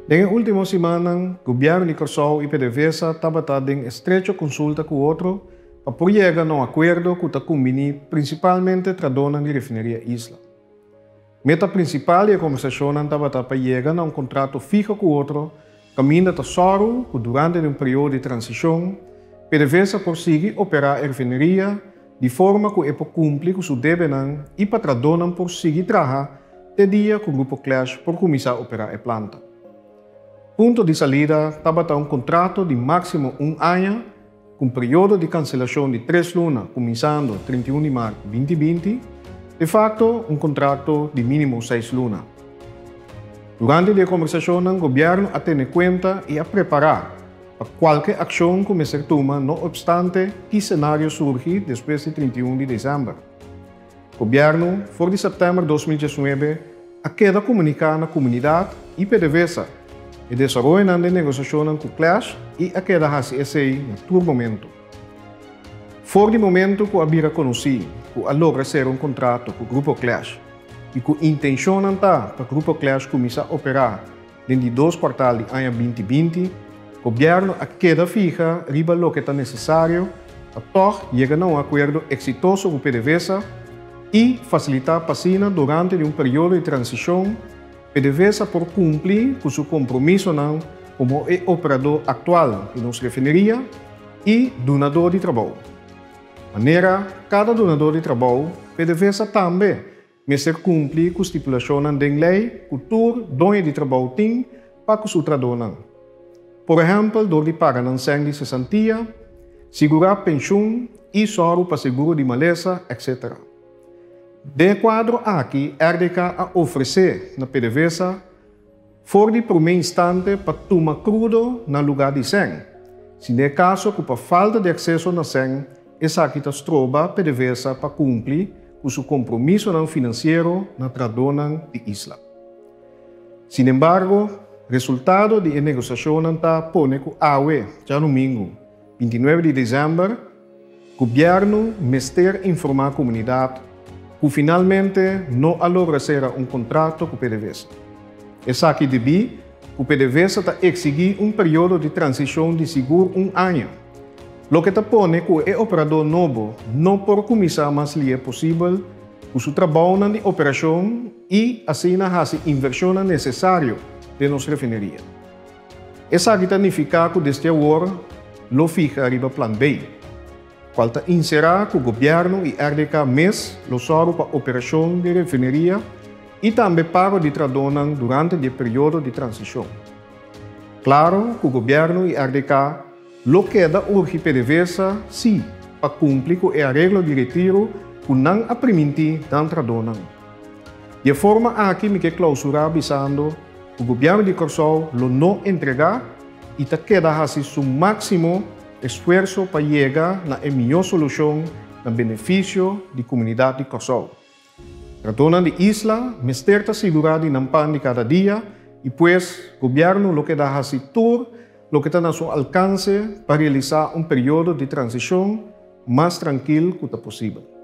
Den e último simannan, gobièrnu di Kòrsou i PDVSA tabata den estrecho konsulta ku otro pa por yega na un akuerdo ku ta kumbiní prinsipalmente trahadónan di Refineria Isla. Meta prinsipal di e kombersashonnan tabata pa yega na un kontrato fiho ku otro kaminda ta sòru ku durante di un periodo di transishon PDVSA por sigui operá e refineria di forma ku e por kumpli ku su debenan i pa trahadónan por sigui traha te dia ku Grupo Klesch por kuminsá operá e planta. Punto di salida tabata un kontrato di máksimo un aña ku un periodo di kanselashon di tres luna kuminsando 31 di mart 2020, de fakto un kontrakto di mínimo 6 luna. Durante di e kombersashonnan gobièrnu a tene kuenta i a prepará pa kualke akshon ku mester tuma no opstante ki senario surgi despues di 31 di desèmber. Gobièrnu for di sèptèmber 2019 a keda komuniká na komunidat i PDVSA e desaroyonan den negosiashonnan ku Klesch i a keda hasi esei na tur momento. For di momento ku a bira konosí ku a logra sera un kontrato ku Grupo Klesch i ku intenshonnan ta pa Grupo Klesch kuminsá operá den di dos kuartal di aña 2020, gobièrnu a keda fiha riba loke ta nesesario pa tòg yega na un akuerdo eksitoso ku PDVSA i fasilitá pa asina durante di un periodo di transishon PDVSA por kumpli ku su kompromisonan komo e operadó aktual di nos refineria i dunadó di trabou. Manera kada dunadó di trabou, PDVSA tambe mester kumpli ku stipulashonnan den lei ku tur doño di trabou tin pa ku su trahadónan. Por ehèmpel dor di paga nan sèn di sesantia, sigurá penshun i sòru pa seguro di malesa, etc. Den e kuadro aki RDK a ofresé na PDVSA for di promé instante pa tuma krudo na lugá di sèn, si den e kaso ku pa falta di akseso na sèn esaki ta stroba PDVSA pa kumpli ku su kompromisonan finansiero na trahadónan di Isla. Sinembargo, resultado di e negosiashonnan ta pone ku awe, djadumingu, 29 di desèmber, gobièrnu mester informá komunidat ku finalmente no a logra sera un kontrato ku PDVSA. Esaki debí ku PDVSA ta eksigí un periodo di transishon di sigur un aña, loke ta pone ku e operadó nobo no por kuminsá mas lihe posibel ku su trabounan di operashon i asina hasi invershonnan nesesario den nos refineria. Esaki ta nifiká ku desde awor lo fiha riba plan B, kual ta inserá ku gobièrnu i RDK mes lo sòru pa operashon di refineria i tambe pago di trahadónan durante di e periodo di transishon. Klaro ku gobièrnu i RDK lo keda urgi PDVSA sí pa kumpli ku e areglo di retiro ku nan a primintí nan trahadónan. Di e forma aki mi ke klousurá bisando ku gobièrnu di Kòrsou lo no entregá i ta keda hasi su máksimo esfuerso pa yega na e mihó solushon na benefisio di komunidat di Kòrsou. Trahadónan di Isla mester ta sigurá di nan pan di kada dia i pues gobièrnu lo keda hasi tur loke ta na su alkanse pa realisá un periodo di transishon mas trankil ku ta posibel.